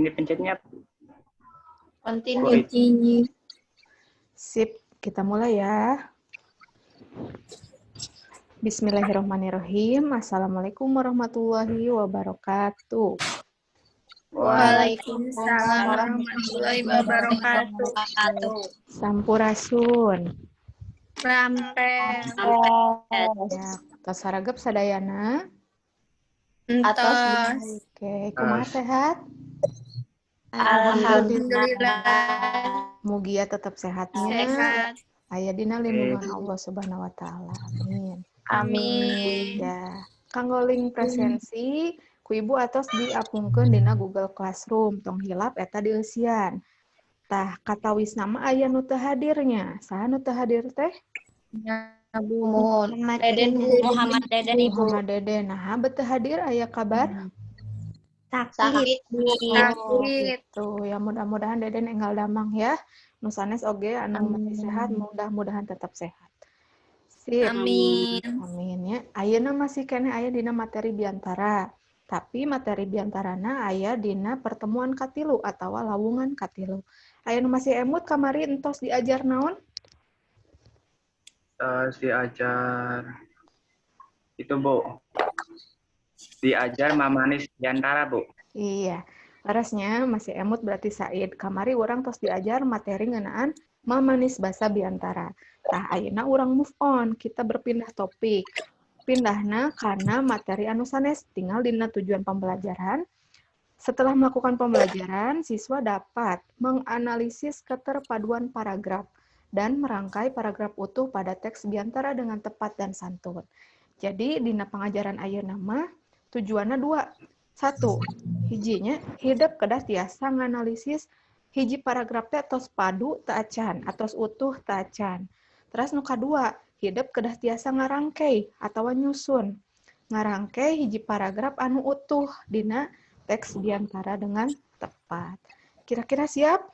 Ini pencetnya. Continue. Continue. Sip, kita mulai ya. Bismillahirrahmanirrahim. Assalamualaikum warahmatullahi wabarakatuh. Waalaikumsalam warahmatullahi wabarakatuh. Sampurasun. Rampes. Ya, tos saragep sadayana. Entos. Oke, kumaha, sehat? Alhamdulillah. Mugia tetap sehatnya. Sehat. Aya dina lindungan Allah Subhanahu wa taala. Amin. Amin. Ya, kanggo link presensi ku Ibu atos diapungkeun dina Google Classroom, tong hilap eta dieusian. Tah, katawisna mah aya nu teu hadirnya. Saha nu teu hadir teh? Bu, mohon. Deden, Bu. Muhammad Deden, Ibu. Muhammad Deden. Nah, teu hadir, aya kabar? Sakit, Bu. Sakit. Tuh, ya mudah-mudahan Deden enggal damang ya. Nu sanes oge anu masih sehat, mudah-mudahan tetap sehat. Sip. Amin. Amin ya. Ayeuna masih keneh aya dina materi biantara. Tapi materi biantarana aya dina pertemuan katilu atau lawungan katilu. Aya nu masih emut kamari entos diajar naon? Terus diajar itu, Bu. Diajar mamanis biantara, Bu. Iya. Leresnya masih emut berarti Said. Kamari urang tos diajar materi ngeunaan mamanis basa biantara. Tah, ayeuna urang move on, kita berpindah topik. Pindahna karena materi anu sanes, tinggal dina tujuan pembelajaran. Setelah melakukan pembelajaran, siswa dapat menganalisis keterpaduan paragraf dan merangkai paragraf utuh pada teks biantara dengan tepat dan santun. Jadi, dina pengajaran ayeuna mah tujuannya dua. Satu, hijinya hidep kedah tiasa nganalisis hiji paragraf teh tos padu teu acan, atos utuh teu acan. Terus nu kadua, hidep kedah tiasa ngarangkei atau nyusun. Ngarangkei hiji paragraf anu utuh dina teks biantara dengan tepat. Kira-kira siap?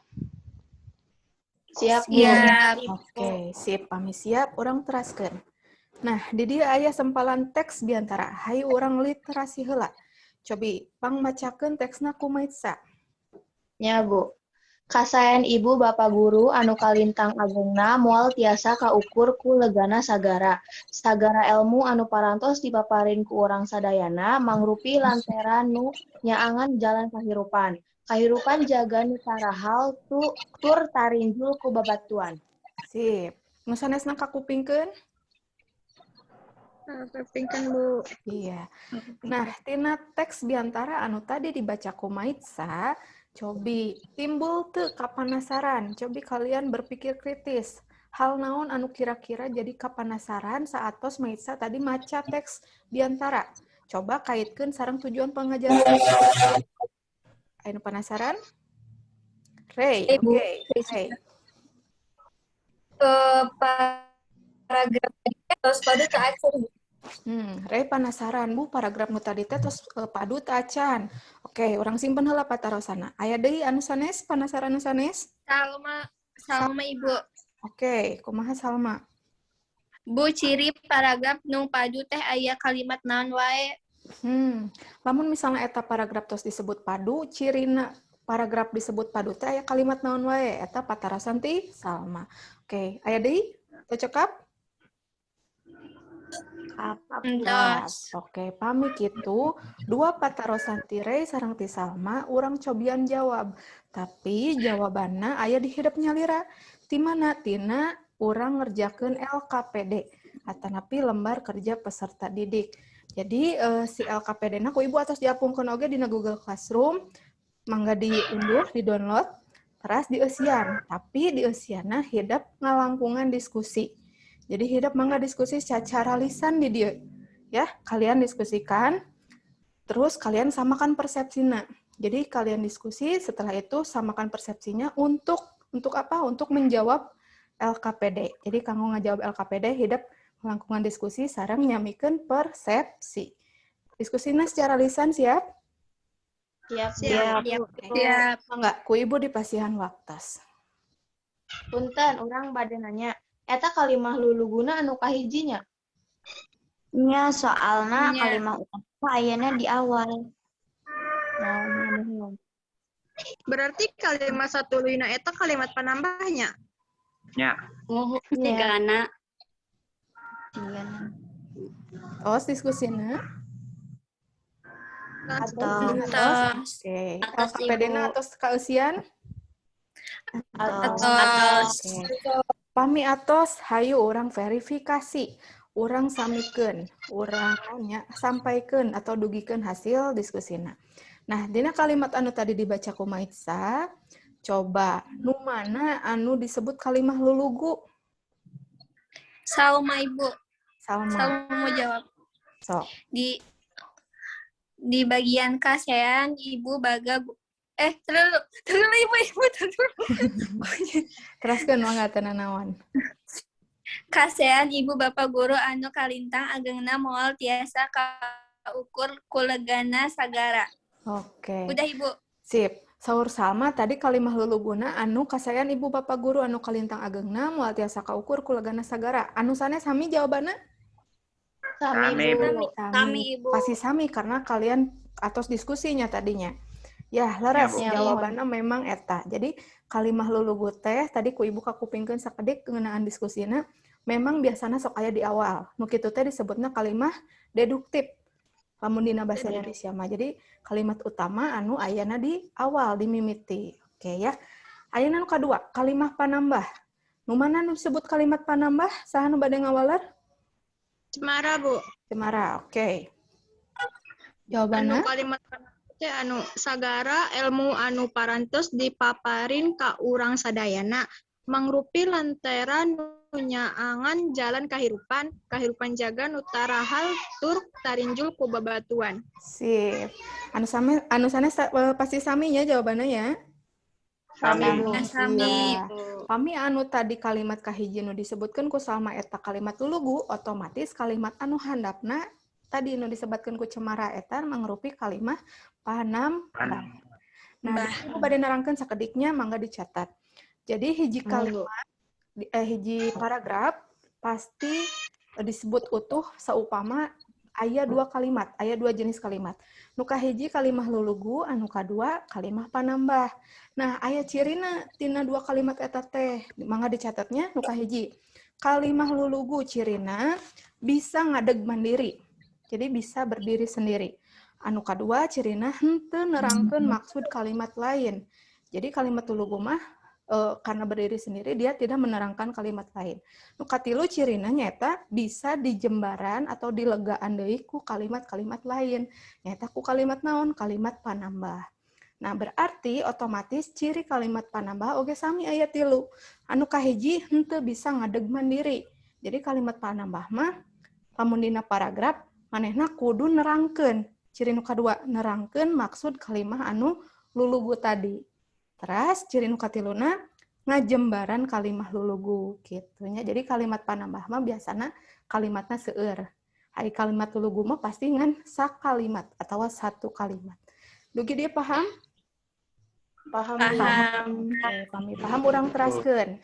Siap, Bu. Siap. Oke, sip. Pami siap, urang teraskeun. Nah, di dieu aya sempalan teks biantara. Hayu urang literasi heula. Cobi, pangmacakeun teksna ku Maitsa. Nya, Bu. Kasaean Ibu Bapa Guru anu kalintang agengna moal tiasa kaukur ku legana sagara. Sagara elmu anu parantos dipaparin ku urang sadayana mangrupi lantera nu nyaangan jalan kahirupan. Kahirupan jaga nu tarahal tur tarinjul ku babatuan. Sip. Nu sanesna kakupingkeun? Kakupingkeun, Bu. Iya. Nah, tina teks biantara anu tadi dibaca ku Maitsa, cobi timbul teu kapanasaran. Cobi kalian berpikir kritis. Hal naon anu kira-kira jadi kapanasaran saatos Maitsa tadi maca teks biantara? Coba kaitkeun sareng tujuan pengajaran. Aya nu penasaran? Ray, oke. Okay. Ray. Ke paragraf tos padu teu acan. Ray penasaran, Bu, paragraf nu tadi teh tos padu teu acan. Oke, urang simpen heula patarosana. Aya deui anu sanes, penasaran anu sanes? Salma, Salma, Ibu. Oke, kumaha, Salma? Bu, ciri paragraf nu padu teh aya kalimat naon wae? Lamun misalnya eta paragraf tos disebut padu, cirina paragraf disebut padu teh aya kalimat naon wae? Eta patarosan ti Salma. Oke, aya deui? Teu cekap? Entos. Oke, pami kitu dua patarosan ti Rey sareng ti Salma, urang cobian jawab. Tapi jawabanna aya di hidep nyalira. Ti mana? Tina urang ngerjakeun LKPD atanapi lembar kerja peserta didik. Jadi si LKPD na ku Ibu atos diapungkeun oge dina Google Classroom, mangga diunduh, di-download, teras dieusian. Tapi dieusianna hidep ngalangkungan diskusi. Jadi hidep mangga diskusi secara lisan di dieu. Ya, kalian diskusikan, terus kalian samakan persepsina. Jadi kalian diskusi, setelah itu samakan persepsinya untuk apa? Untuk menjawab LKPD. Jadi kanggo ngajawab LKPD hidep ngalangkungan diskusi sareng nyamikeun persepsi. Diskusinya secara lisan, siap? Siap. Siap. Siap. Siap. Enggak, ku Ibu dipasihan waktos. Punten, urang bade nanya. Eta kalimah luluguna anu kahijinya? Nya, soalna Nya. Kalimah utama ayana di awal. Nah, nya, nuhun. Berarti kalimat satuluyna eta kalimat panambahnya. Nya. Muhun. Ya. Tigana. Tos diskusina. Atos. Atos. Atos. Oke. Atos, LKPD-na Ibu. atos kaeusian? Atos. Atos. Oke. Pami atos, hayu urang verifikasi. Urang samikeun, urang nya sampaikeun atau dugikeun hasil diskusina. Nah, dina kalimat anu tadi dibaca ku Maitsa, coba nu mana anu disebut kalimah lulugu? Salma, Ibu. Salma. Salma mau jawab. Sok. Di bagian kasean Ibu baga terlalu terlalu Ibu, Ibu terlalu. Teraskeun mangga teu nanaon. Kasean Ibu Bapak guru anu kalintang agengna moal tiasa kaukur kulegana sagara. Oke. Udah, Ibu. Sip. Saur Salma tadi kalimah luluguna anu kasayan ibu bapak guru anu kalintang agengna moal tiasa kaukur kulegana sagara. Anu sanes sami jawabanna? Sami, Sami, Bu. Bu. Sami, Ibu. Pasti sami karena kalian atos diskusinya tadinya. Ya, leres Ya, Bu. jawabannya memang eta. Jadi kalimah lulugu teh tadi ku ibu kakupingkeun sakedik ngeunaan diskusina memang biasana sok aya di awal. Nu kitu teh disebutna kalimah deduktif. Lamun dina bahasa Indonesia mah. Jadi kalimat utama anu ayana di awal dimimiti. Oke ya. Ayeuna nu kadua, kalimah panambah. Nu mana nu disebut kalimat panambah? Saha nu bade ngawaler? Cemara, Bu. Cemara, oke. Anu Jawabanna? kalimat teh anu sagara ilmu anu parantos dipaparin ka urang sadayana mangrupi lantera nu nyaangan jalan kahirupan kahirupan jaga nu tarahal tur tarinjul ku babatuan. Sip. Anu sami anu sanes pasti sami nya jawabannya ya. Sami. Bu. Sami. Iya. Pami anu tadi kalimat kahiji nu disebutkeun ku Salma eta kalimat lulugu, otomatis kalimat anu handapna tadi nu disebutkeun ku Cemara eta mangrupi kalimah panambah. Nah, Bah. di ibu bade nerangkeun sakediknya mangga dicatat. Jadi hiji kalimat hiji paragraf pasti disebut utuh saupama aya dua kalimat, aya dua jenis kalimat. Nu kahiji kalimah lulugu, anu kadua kalimah panambah. Nah, aya cirina tina dua kalimat eta teh. Mangga dicatatnya nu kahiji. Kalimah lulugu cirina bisa ngadeg mandiri. Jadi bisa berdiri sendiri. Anu kadua cirina henteu nerangkeun maksud kalimat lain. Jadi kalimat lulugu mah karena berdiri sendiri dia tidak menerangkan kalimat lain. Nu katilu cirina nyaeta bisa dijembaran atau dilegaan deui ku kalimat-kalimat lain. Nyaeta ku kalimat naon? Kalimat panambah. Nah, berarti otomatis ciri kalimat panambah oge sami aya tilu. Anu kahiji henteu bisa ngadeg mandiri. Jadi kalimat panambah mah lamun dina paragraf manehna kudu nerangkeun. Ciri nu kadua nerangkeun maksud kalimah anu lulugu tadi. Teras ciri nu katiluna ngajembaran kalimah lulugu gitu nya. Jadi kalimat panambah mah biasana kalimatna seueur. Ari kalimat lulugu mah pasti ngan sakalimat atau satu kalimat. Dugi dia paham? Paham. Paham. Oke, pami paham urang teraskeun.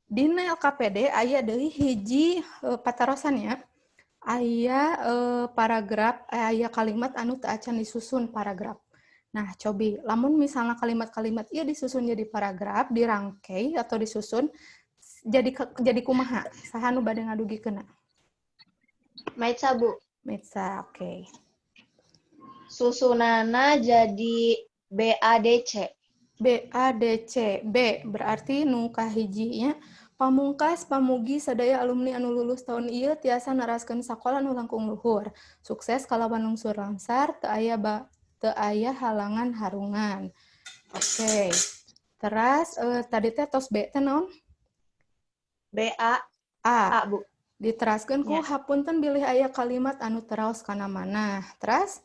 Dina LKPD aya deui hiji patarosan ya. Aya paragraf aya kalimat anu teu acan disusun paragraf. Nah, cobi lamun misalnya kalimat-kalimat ieu disusun jadi paragraf, dirangkai atau disusun jadi kumaha? Saha nu bade ngadugikeunna? Maitsa, Bu. Mitsa, oke. Susunana jadi BADC. B A D C B berarti nu kahiji nya pamungkas pamugi sadaya alumni anu lulus tahun ieu tiasa neraskeun sakola nu langkung luhur. Sukses kalawan lungsur langsar teu aya teu aya halangan harungan. Oke. Teras tadi teh tos B teh naon? B A A. A, Bu. Diteraskeun ku Ya. hapunten bilih aya kalimat anu teraos kana mana. Teras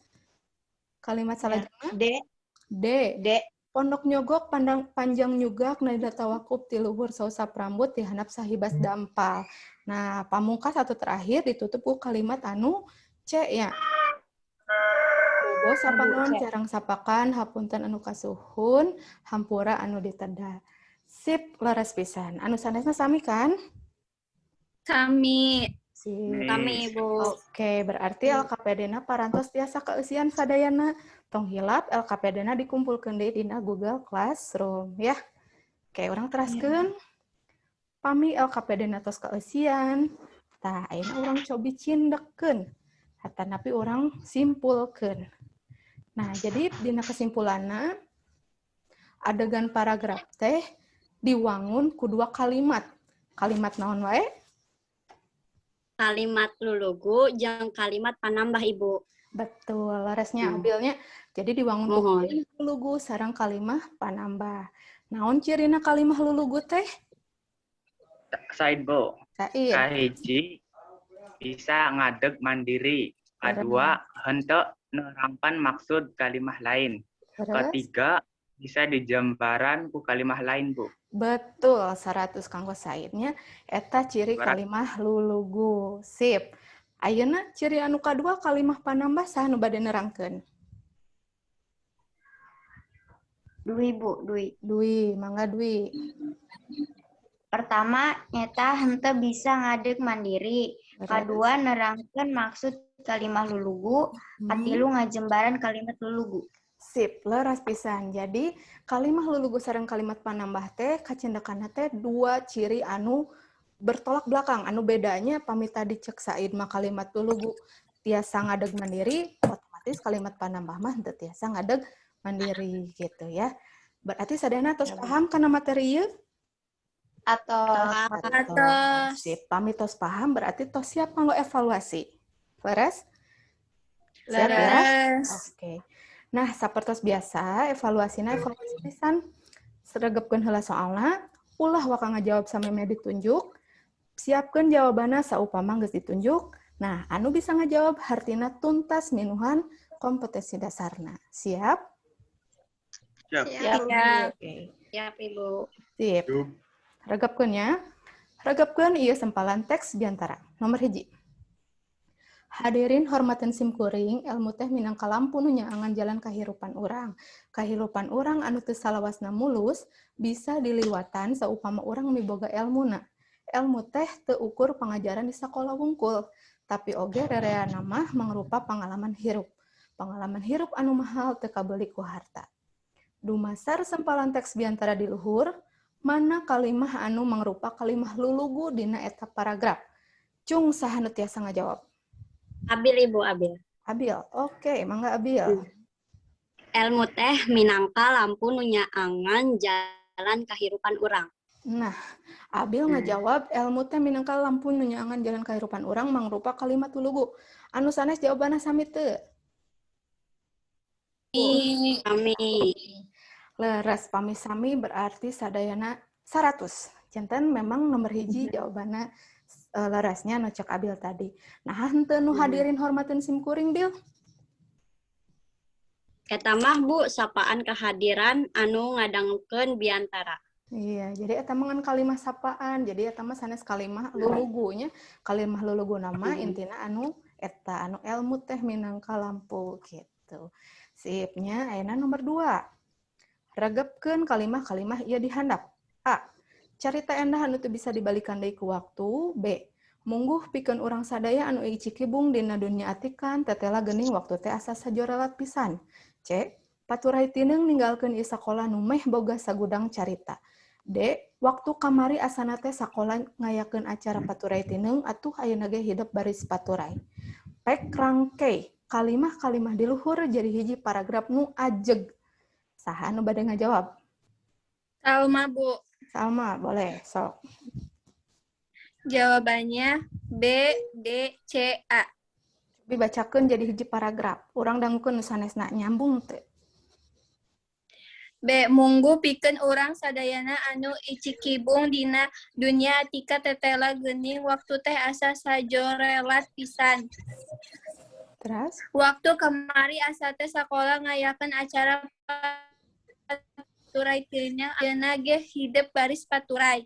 kalimat salajengna D D. D. Pondok nyogok pandang panjang nyugak nada tawakub ti luhur sausap rambut di handap sahibas dampal. Nah, pamungkas satu terakhir ditutup ku kalimat anu C ya. Bobo sapanon C. carang sapakan hapunten anu kasuhun hampura anu diteda. Sip leres pisan. Anu sanesna sami kan? Sami. Sip. Sami, Ibu. Oke, berarti LKPD-na parantos tiasa kaeusian sadayana. Tong hilap LKPD-na dikumpulkeun deui dina Google Classroom ya. Oke, urang teraskeun. Pami LKPD-na tos kaeusian. Tah, ayeuna urang cobi cindekkeun. Atanapi urang simpulkeun. Nah, jadi dina kesimpulanna adegan paragraf teh diwangun ku dua kalimat. Kalimat naon wae? Kalimat lulugu jeung kalimat panambah, Ibu. Betul, leresnya Abil nya. Jadi diwangun ku Muhun. Kalimah lulugu sareng kalimah panambah. Naon cirina kalimah lulugu teh? Said, Bu. Said. Kahiji bisa ngadeg mandiri. Kadua henteu nerangkan maksud kalimah lain. Terus? Ketiga bisa dijembaran ku kalimah lain, Bu. Betul, 100 kanggo Said nya. Eta ciri 200. Kalimah lulugu. Sip. Ayeuna ciri anu kadua, kalimah panambah, saha nu bade nerangkeun? Dwi, Bu, Dwi. Dwi, mangga Dwi. Pertama, nyata henteu bisa ngadeg mandiri. Terus? Kadua, nerangkeun maksud kalimah lulugu. Katilu, ngajembaran kalimat lulugu. Sip, leres pisan. Jadi, kalimah lulugu sareng kalimat panambah teh kacindekanna teh dua ciri anu bertolak belakang, anu bedanya. Pami tadi cek Said mah kalimat lulugu tiasa ngadeg mandiri, otomatis kalimat panambah mah henteu tiasa ngadeg mandiri gitu ya. Berarti sadayana tos paham kana materi ieu? Atos. Atos. Sip, pami tos paham berarti tos siap kanggo evaluasi. Leres? Siap ya? Leres. Oke. Nah, sapertos biasa, evaluasina evaluasi pisan. Sregepkeun heula soalna, ulah waka ngajawab samemeh ditunjuk. Siapkeun jawabanna saupama geus ditunjuk. Nah, anu bisa ngajawab hartina tuntas minuhan kompetensi dasarna. Siap? Siap. Siap. Siap. Oke. Siap, Ibu. Sip. Regepkeun ya. Regepkeun ieu sempalan teks biantara. Nomor 1. Hadirin hormaten simkuring, ilmu teh minangka lampu nu nyaangan jalan kahirupan urang. Kahirupan urang anu teu salawasna mulus bisa diliwatan saupama urang miboga elmuna. Elmu teh teu ukur pangajaran di sakola wungkul, tapi oge rereana mah mangrupa pangalaman hirup. Pangalaman hirup anu mahal teu kabeuli ku harta. Dumasar sempalan teks biantara di luhur, mana kalimah anu mangrupa kalimah lulugu dina eta paragraf? Cung, saha nu tiasa ngajawab? Abil, Ibu, Abil. Abil. Oke, mangga Abil. Elmu teh minangka lampu nu nyaangan jalan kahirupan urang. Nah, Abil ngajawab elmu teh minangka lampu nu nyaangan jalan kahirupan urang mangrupa kalimat lulugu. Anu sanes jawabanna sami teu? Sami. Leres, pami sami berarti sadayana 100. Janten memang nomor 1 jawabanna leresnya nu cek Abil tadi. Nah, henteu nu hadirin hormatin simkuring, Bil? Eta mah, Bu, sapaan kehadiran anu ngadangukeun biantara. Iya, jadi eta mah ngan kalimah sapaan. Jadi eta mah sanes kalimah lulugu nya. Kalimah lulugu nama intina anu eta, anu elmu teh minangka lampu gitu. Sipnya ayeuna nomor 2. Regepkeun kalimah-kalimah ieu di handap. A. Carita endah anu teu bisa dibalikan deui ku waktu. B. Mungguh pikeun urang sadaya anu icikibung dina dunya atikan tetela geuning waktu teh asa sajorelat pisan. C. Paturai tineung ninggalkeun ieu sakola nu meh boga sagudang carita. D. Waktu kamari asana teh sakola ngayakeun acara paturai tineung atuh ayeuna ge hidep baris paturai. Pek rangkei kalimah-kalimah di luhur jadi hiji paragraf nu ajeg. Saha anu bade ngajawab? Salma, Bu. Salma, boleh, sok. Jawabannya B, D, C, A. Dibacakeun jadi hiji paragraf. Urang dangukeun nu sanesna nyambung teu? B. Mungguh pikeun urang sadayana anu icikibung dina dunya atika tetela geuning waktu teh asa sajorelat pisan. Terus? Waktu kamari asa teh sakola ngayakeun acara paturai tineung ayeuna ge hidep baris paturai.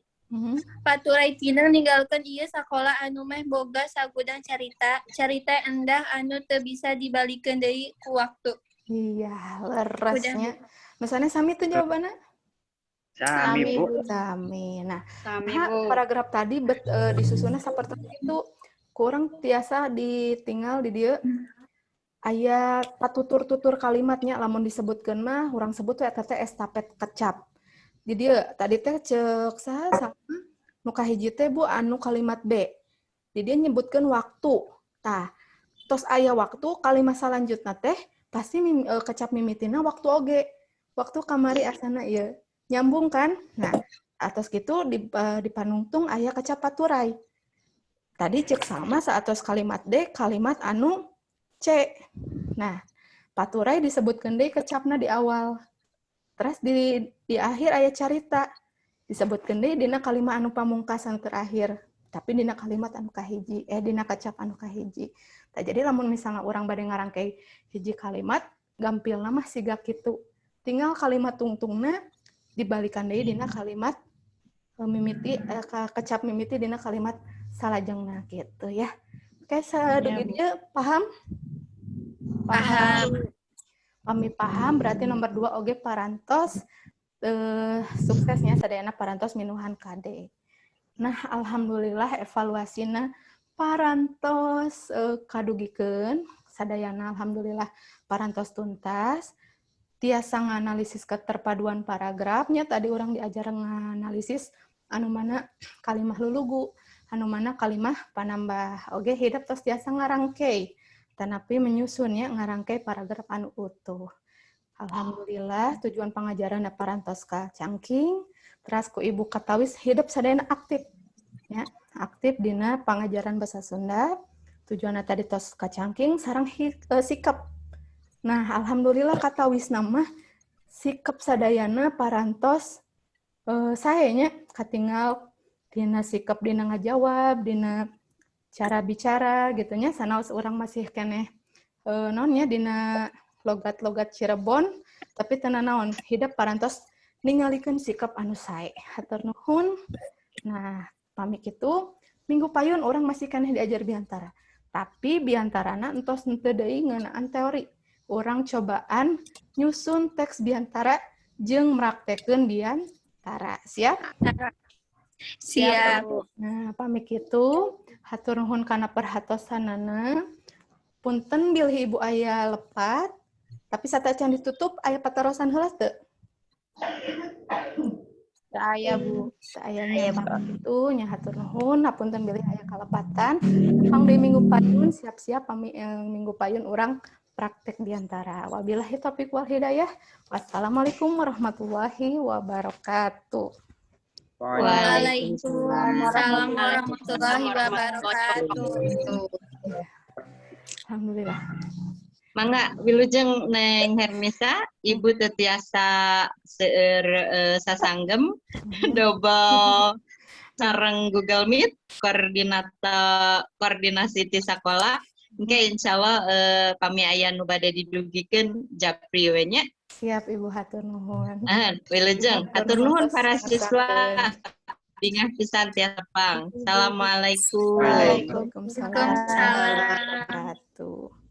Paturai tineung ninggalkeun ieu sakola anu meh boga sagudang carita, carita endah anu teu bisa dibalikeun deui ku waktu. Iya, leresnya. Misalnya sami tuh jawabannya? Sami, Bu. Sami. Nah, Sami, nah, Bu. Paragraf tadi disusunnya seperti itu. Ku urang tiasa ditinggal di dieu aya patutur-tutur kalimatnya, lamun disebutkeun mah urang sebut we eta teh estafet kecap. Di dieu tadi teh ceuk saha sama nu kahiji teh, Bu, anu kalimat B. Di dieu nyebutkeun waktu. Tah, tos aya waktu, kalimat salanjutna teh pasti kecap mimitina waktu oge. Waktu kamari asana ieu. Nyambung kan? Nah, atos gitu di panungtung aya kecap paturai. Tadi ceuk sama saatos kalimat D, kalimat anu C. Nah, paturai disebutkeun deui kecapna di awal. Terus di akhir aya carita. Disebutkeun deui dina kalimat anu pamungkasan terakhir. Tapi dina kalimat anu kahiji, dina kecap anu kahiji. Tah, jadi lamun misalnya urang bade ngarangkai hiji kalimat, gampilna mah siga kitu. Tinggal kalimat tungtungna dibalikan deui dina kalimat mimiti, kecap mimiti dina kalimat salajengna gitu ya. Oke, sadugi dieu paham? Paham. Pami paham berarti nomor 2 oge parantos suksesnya, sadayana parantos minuhan KD. Nah, alhamdulillah evaluasina parantos kadugikeun sadayana, alhamdulillah parantos tuntas. Tiasa nganalisis keterpaduan paragrafnya. Tadi urang diajar nganalisis anu mana kalimah lulugu, anu mana kalimah panambah. Oge hidep tos tiasa ngarangkei tanapi menyusunnya, ngarangkei paragraf anu utuh. Alhamdulillah tujuan pengajaran parantos kacangking. Teras ku ibu katawis hidep sadayana aktif ya, aktif dina pangajaran bahasa Sunda. Tujuanna tadi tos kacangking sareng sikap. Nah, alhamdulillah katawis nama sikap sadayana parantos sae nya, katinggal dina sikap, dina ngajawab, dina cara bicara gitu nya. Sanaos urang masih keneh naon nya, dina logat-logat Cirebon, tapi teu nanaon, hidep parantos ningalikeun sikap anu sae. Hatur nuhun. Nah, pami kitu minggu payun urang masih keneh diajar biantara. Tapi biantarana entos henteu deui ngeunaan teori. Urang cobaan nyusun teks biantara jeung meraktekeun biantara. Siap? Siap. Nah, pami kitu hatur nuhun kana perhatosanana. Punten bilih ibu aya lepat, tapi satacan ditutup aya patarosan heula teu? Teu aya, Bu. Teu aya nya, itu nya hatur nuhun, hapunten bilih aya kalepatan. Pang deui minggu payun siap-siap, pami minggu payun urang praktek biantara. Wabillahi taufiq wal hidayah. Wassalamualaikum warahmatullahi wabarakatuh. Waalaikumsalam warahmatullahi wabarakatuh. Alhamdulillah. Mangga, wilujeng Neng Hermisa, Ibu teu tiasa seueur sasanggem dobel sareng Google Meet koordinator koordinasi ti sakola. Engke insyaallah pami aya nu bade didugikeun japri we nya. Siap, Ibu, hatur nuhun. Ah, wilujeng. Hatur nuhun para siswa. Bingah pisan tiasa tepang. Assalamualaikum. Waalaikumsalam Waalaikumsalam. warahmatullahi wabarakatuh.